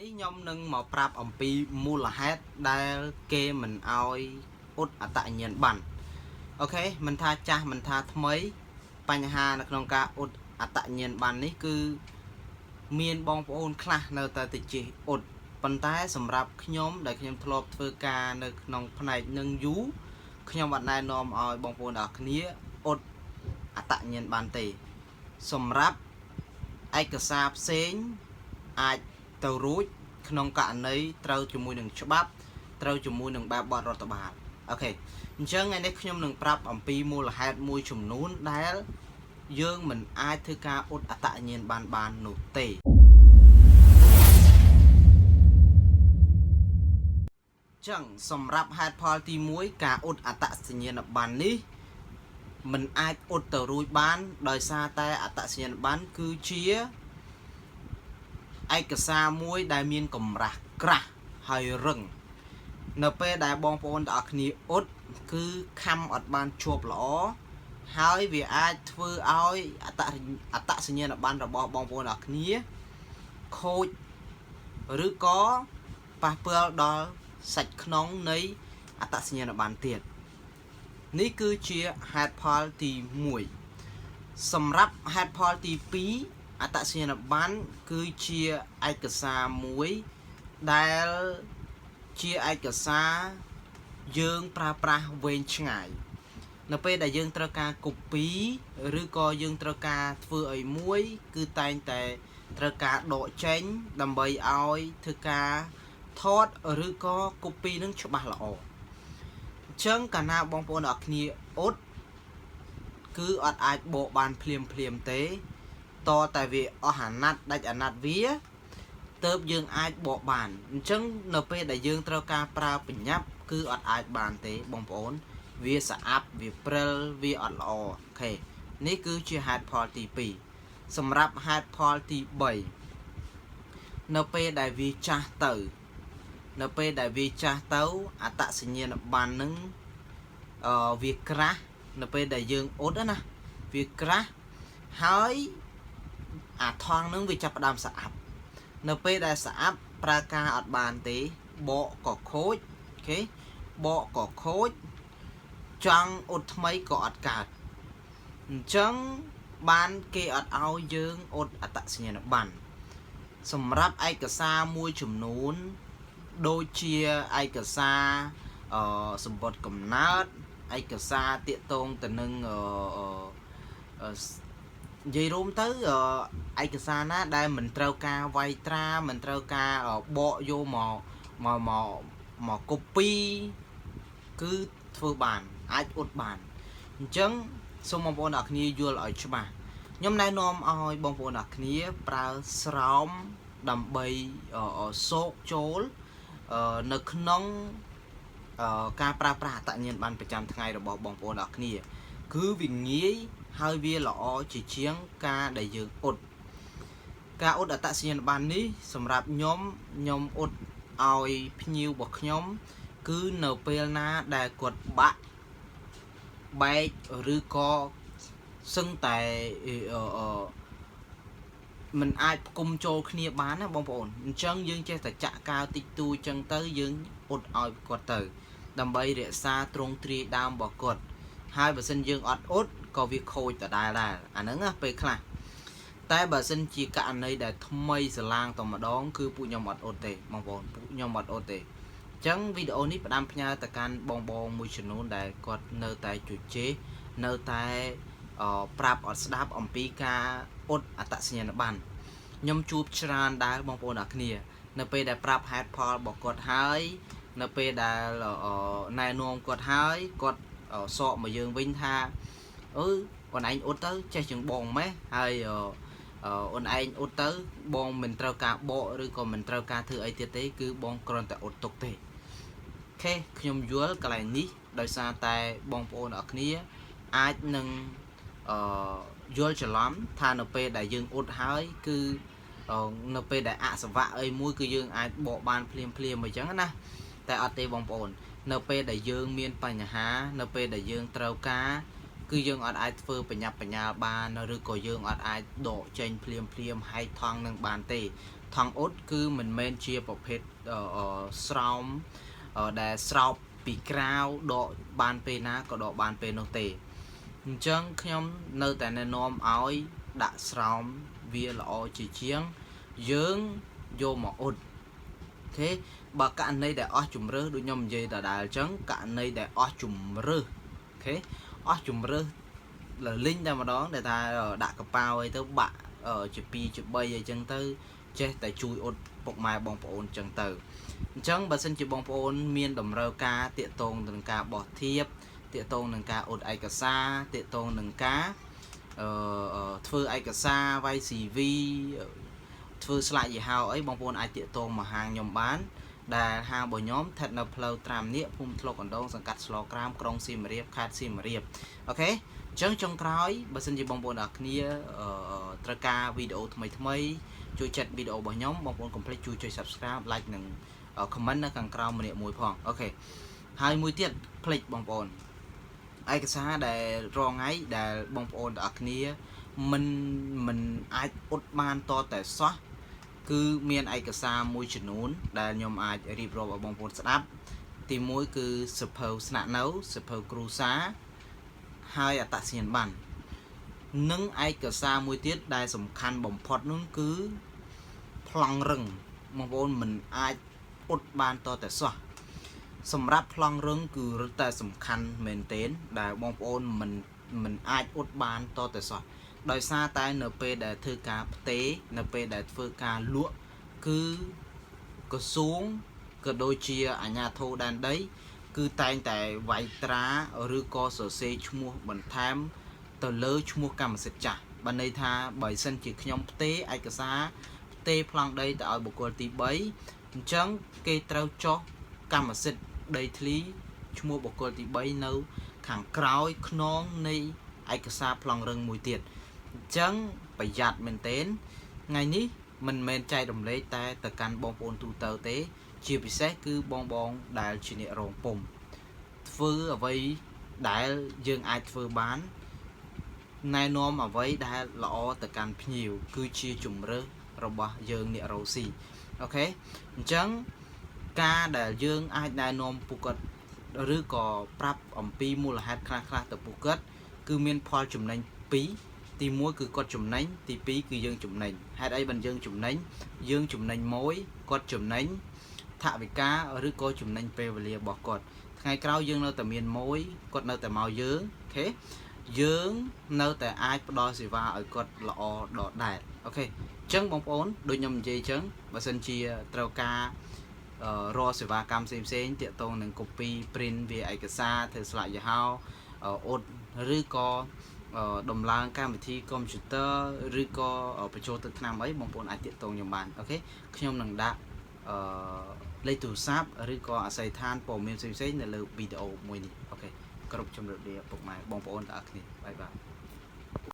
នេះខ្ញុំនឹងមកប្រាប់អំពីមូលហេតុដែលគេមិនអោយអ៊ុតអត្តញ្ញាណប័ណ្ណ OK មិនថាចាស់មិនថាថ្មីបញ្ហានៅក្នុងការអ៊ុតអត្តញ្ញាណប័ណ្ណនេះគឺមានបងប្អូនខ្លះនៅតែទៅជិះអ៊ុតប៉ុន្តែសម្រាប់ខ្ញុំដែលខ្ញុំធ្លាប់ធ្វើការនៅក្នុងផ្នែកនឹងយូរខ្ញុំអត់ណែនាំឲ្យបងប្អូនទាំងអស់គ្នាអ៊ុតអត្តញ្ញាណប័ណ្ណទេសម្រាប់ឯកសារផ្សេងអាចទៅរួចក្នុងករណីត្រូវជាមួយនឹងច្បាប់ត្រូវជាមួយនឹងបែបបទរដ្ឋបាល OK អញ្ចឹងថ្ងៃនេះខ្ញុំនឹងប្រាប់អំពីមូលហេតុមួយចំនួនដែលយើងមិនអាចធ្វើការអ៊ុតអត្តញ្ញាណបានបាននោះទេចឹងសម្រាប់ហេតុផលទី1ការអ៊ុតអត្តសញ្ញាណប័ណ្ណនេះមិនអាចអ៊ុតទៅរួចបានដោយសារតែអត្តសញ្ញាណប័ណ្ណគឺជាឯកសារមួយដែលមានកម្រាស់ក្រាស់ហើយរឹងនៅពេលដែលបងប្អូនទាំងអស់គ្នាអ៊ុតគឺខំអត់បានជាប់ល្អហើយវាអាចធ្វើឲ្យអត្តសញ្ញាណប័ណ្ណរបស់បងប្អូនទាំងអស់គ្នាខូចឬក៏ប៉ះពាល់ដល់សាច់ក្នុងនៃអត្តសញ្ញាណប័ណ្ណទៀតនេះគឺជាហេតុផលទី1សម្រាប់ហេតុផលទី2អត្តសញ្ញាណប័ណ្ណគឺជាឯកសារមួយដែលជាឯកសារយើងប្រើប្រាស់វែងឆ្ងាយនៅពេលដែលយើងត្រូវការ copy ឬក៏យើងត្រូវការធ្វើអីមួយគឺតែងតែត្រូវការដកចេញដើម្បីឲ្យធ្វើការថតឬក៏ copy នឹងច្បាស់ល្អអញ្ចឹងកាលណាបងប្អូនអរគ្នាអ៊ុតគឺអត់អាចបកបានភ្លាមភ្លាមទេតតែវាអស់អាណត្តិដាច់អាណត្តិវាទៅយើងអាចបកបានអញ្ចឹងនៅពេលដែលយើងត្រូវការប្រើប្រញាប់គឺអត់អាចបានទេបងប្អូនវាស្អាប់វាព្រិលវាអត់ល្អ OK នេះគឺជាហេតុផលទី2សម្រាប់ហេតុផលទី3នៅពេលដែលវាចាស់ទៅនៅពេលដែលវាចាស់ទៅអត្តសញ្ញាណប័ណ្ណនឹងអឺវាក្រាស់នៅពេលដែលយើងអ៊ុតណាវាក្រាស់ហើយអាថងនឹងវាចាប់ផ្ដើមស្អាប់នៅពេលដែលស្អាប់ប្រើការអត់បានទេបកក៏ខូច OK បកក៏ខូចចង់អ៊ុតថ្មីក៏អត់កើតអញ្ចឹងបានគេអត់ឲ្យយើងអ៊ុតអត្តសញ្ញាណប័ណ្ណសម្រាប់ឯកសារមួយចំនួនដូចជាឯកសារអឺសម្បត្តិកំណើតឯកសារតាកតងទៅនឹងអឺនិយាយរួមទៅឯកសារណាដែលមិនត្រូវការវាយត្រាមិនត្រូវការបកយកមកមកមកមក copy គឺធ្វើបានអាចអ៊ុតបានអញ្ចឹងសូមបងប្អូនអរគ្នាយល់ឲ្យច្បាស់ខ្ញុំណែនាំឲ្យបងប្អូនអរគ្នាប្រើស្រោមដើម្បីសោកចូលនៅក្នុងការប្រើប្រាស់អត្តញ្ញាណប័ណ្ណប្រចាំថ្ងៃរបស់បងប្អូនអរគ្នាគឺវាងាយហើយវាល្អជាជាងការដែលយើងអ៊ុតការអ៊ុតអត្តសញ្ញាណប័ណ្ណនេះសម្រាប់ខ្ញុំខ្ញុំអ៊ុតឲ្យភ្ញៀវរបស់ខ្ញុំគឺនៅពេលណាដែលគាត់បាក់បែកឬក៏សឹងតែអឺมันអាចផ្គុំចូលគ្នាបានណាបងប្អូនអញ្ចឹងយើងចេះតែចាក់កាវតិចតួចអញ្ចឹងទៅយើងអ៊ុតឲ្យគាត់ទៅដើម្បីរក្សាទ្រង់ទ្រាយដើមរបស់គាត់ហើយបើសិនយើងអត់អ៊ុតក៏វាខូចដដែលដែរអាហ្នឹងណាពេលខ្លះតែបើសិនជាករណីដែលថ្មីស្រឡាងតែម្ដងគឺពួកខ្ញុំអត់អ៊ុតទេបងប្អូនពួកខ្ញុំអត់អ៊ុតទេអញ្ចឹងវីដេអូនេះផ្ដាំផ្ញើទៅកាន់បងបងមួយចំនួនដែលគាត់នៅតែជជែកនៅតែប្រាប់អត់ស្ដាប់អំពីការអ៊ុតអត្តសញ្ញាណប័ណ្ណខ្ញុំជួបច្រើនដែរបងប្អូនអរគ្នានៅពេលដែលប្រាប់ហេតុផលរបស់គាត់ហើយនៅពេលដែលណែនាំគាត់ហើយគាត់សកមកយើងវិញថាអឺអូនឯងអ៊ុតទៅចេះជាងបងម៉េះហើយអូនឯងអ៊ុតទៅបងមិនត្រូវការបកឬក៏មិនត្រូវការធ្វើអីទៀតទេគឺបងគ្រាន់តែអ៊ុតទុកទេ OK ខ្ញុំយល់កន្លែងនេះដោយសារតែបងប្អូនអរគ្នាអាចនឹងអឺយល់ច្រឡំថានៅពេលដែលយើងអ៊ុតហើយគឺនៅពេលដែលអសវៈអីមួយគឺយើងអាចបកបានភ្លាមភ្លាមអញ្ចឹងណាតែអត់ទេបងប្អូននៅពេលដែលយើងមានបញ្ហានៅពេលដែលយើងត្រូវការគឺយើងអត់អាចធ្វើបញ្ញាប់បញ្ញាលបានឬក៏យើងអត់អាចដកចេញភ្លាមភ្លាមហែកថង់នឹងបានទេ ថង់អ៊ុតគឺមិនមែនជាប្រភេទស្រោមដែលស្រោបពីក្រៅដកបានពេលណាក៏ដកបានពេលនោះទេអញ្ចឹងខ្ញុំនៅតែណែនាំឲ្យដាក់ស្រោមវាល្អជាជាងយើងយកមកអ៊ុត OK បើករណីដែលអស់ជំរើសដូចខ្ញុំនិយាយដដែលអញ្ចឹងករណីដែលអស់ជំរើស OK អស់ជំរើសលលីងតែម្ដងដែលថាដាក់កប៉ាវអីទៅបាក់ជា2ជា3អីចឹងទៅចេះតែជួយអ៊ុតពុកម៉ែបងប្អូនចឹងទៅអញ្ចឹងបើសិនជាបងប្អូនមានតម្រូវការតាកតងនឹងការបោះធៀបតាកតងនឹងការអ៊ុតឯកសារតាកតងនឹងការអឺធ្វើឯកសារវាយ CV ធ្វើស្លាកយីហោអីបងប្អូនអាចតាកតងមកហាងខ្ញុំបានដែលហាងរបស់ខ្ញុំស្ថិតនៅផ្លូវត្រាំនាគភូមិធ្លកអណ្ដូងសង្កាត់ស្លក្រាមក្រុងសៀមរាបខេត្តសៀមរាប OK អញ្ចឹងចុងក្រោយបើសិនជាបងប្អូនអរគ្នាត្រូវការវីដេអូថ្មីថ្មីជួយចិត្តវីដេអូរបស់ខ្ញុំបងប្អូនកុំភ្លេចជួយចុច Subscribe Like និង comment នៅខាងក្រោមម្នាក់មួយផង OK ហើយមួយទៀតភ្លេចបងប្អូនឯកសារដែលរងថ្ងៃដែលបងប្អូនទាំងអស់គ្នាមិនមិនអាចអ៊ុតបានតតែសោះគឺមានឯកសារមួយចំនួនដែលខ្ញុំអាចរៀបរាប់ឲ្យបងប្អូនស្ដាប់ទី1គឺសៀវភៅស្នាក់នៅសៀវភៅគ្រួសារហើយអត្តសញ្ញាណប័ណ្ណនិងឯកសារមួយទៀតដែលសំខាន់បំផុតនោះគឺប្លង់រឹងបងប្អូនមិនអាចអ៊ុតបានតតែសោះសម្រាប់ប្លង់រឹងគឺរឹតតែសំខាន់មែនទែនដែលបងប្អូនមិនមិនអាចអ៊ុតបានតតែសោះដោយសារតែនៅពេលដែលធ្វើការផ្ទេរនៅពេលដែលធ្វើការលក់គឺក្រសួងក៏ដូចជាអាជ្ញាធរដែនដី គឺតែងតែវាយត្រាឬក៏សរសេរឈ្មោះបន្ថែមទៅលើឈ្មោះកម្មសិទ្ធិចាស់បានន័យថាបើសិនជាខ្ញុំផ្ទេរឯកសារផ្ទេរប្លង់ដីទៅឲ្យបុគ្គលទី3អញ្ចឹងគេត្រូវចុះកម្មសិទ្ធិដីធ្លីឈ្មោះបុគ្គលទី3នៅខាងក្រោយខ្នងនៃឯកសារប្លង់រឹងមួយទៀតអញ្ចឹងប្រយ័ត្នមែនទែនថ្ងៃនេះមិនមែនចែករំលែកតែទៅកាន់បងប្អូនទូទៅទេ ជាពិសេសគឺបងបងដែលជាអ្នករងពុំធ្វើអ្វីដែលយើងអាចធ្វើបានណែនាំអ្វីដែលល្អទៅកាន់ភ្ញៀវគឺជាជំរើសរបស់យើងអ្នករ៉ូស៊ី OK អញ្ចឹងការដែលយើងអាចណែនាំពួកគាត់ឬក៏ប្រាប់អំពីមូលហេតុខ្លះៗទៅពួកគាត់គឺមានផលចំណេញ2ទី1គឺគាត់ចំណេញទី2គឺយើងចំណេញហេតុអីបានយើងចំណេញយើងចំណេញមួយគាត់ចំណេញថវិកាឬក៏ចំណេញពេលវេលារបស់គាត់ថ្ងៃក្រោយយើងនៅតែមានមួយគាត់នៅតែមកយើង OK យើងនៅតែអាចផ្ដល់សេវាឲ្យគាត់ល្អដដែល OK អញ្ចឹងបងប្អូនដូចខ្ញុំនិយាយអញ្ចឹងបើសិនជាត្រូវការរកសេវាកម្មផ្សេងផ្សេងទាក់ទងនឹង copy print វាឯកសារធ្វើស្លាកយីហោអ៊ុតឬក៏ដំឡើងកម្មវិធី computer ឬក៏បញ្ចូលទឹកថ្នាំអីបងប្អូនអាចទាក់ទងខ្ញុំបាន OK ខ្ញុំនឹងដាក់អឺលេខទូរស័ព្ទឬក៏អាស័យដ្ឋានព័ត៌មានផ្សេងៗនៅលើវីដេអូមួយនេះ OK គ្រប់ជម្រាបលាពុកម៉ែបងប្អូនទាំងអស់គ្នា bye bye.